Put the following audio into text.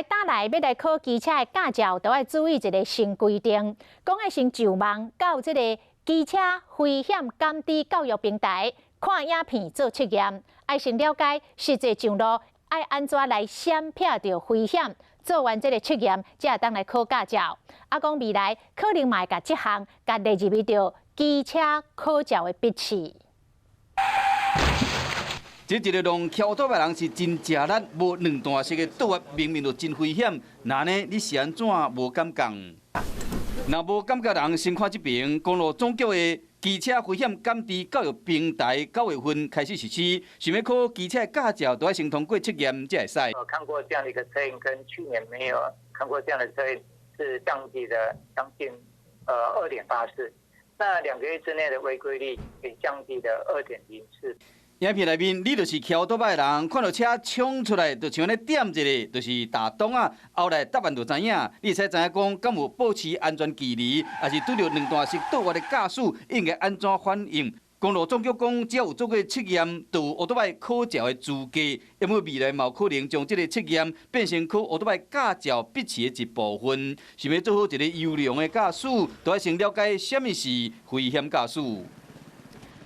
打來欲來考機車的駕照，都愛注意一个新規定，講愛先上網到這个機車危險感知教育平台看影片做測驗，愛先了解實際上路愛按怎來閃避著危險，做完這个測驗，才會當來考駕照。啊，講未來可能嘛會共這項共列入去著機車考照的筆試。這一个讓騎歐多擺人是真食力，無兩段式的倒彎，明明就真危險，那呢你是按怎無感覺？若無感覺人，先看這爿公路總局的機車危險感知教育平台，9月份開始實施，想欲考機車駕照，都愛先通過測驗才會使。我看過這樣的一個測驗，跟去年沒有看過這樣的測驗，是降低了將近2.84。那2個月之內的違規率也降低了2.04。影片內面，你就是騎歐多擺的人，看到車衝出來，就像咧點一个，就是打擋仔。後來答案就知影，你會使知影講，敢有保持安全距離，抑是拄著兩段式倒彎的駕駛，應該按怎反應？公路總局講，只要有做過測驗，就有歐多擺考照的資格。因為未來嘛有可能將這个測驗變成考歐多擺駕照筆試的一部分。想欲做好一个優良的駕駛，都愛先了解啥物是危險駕駛。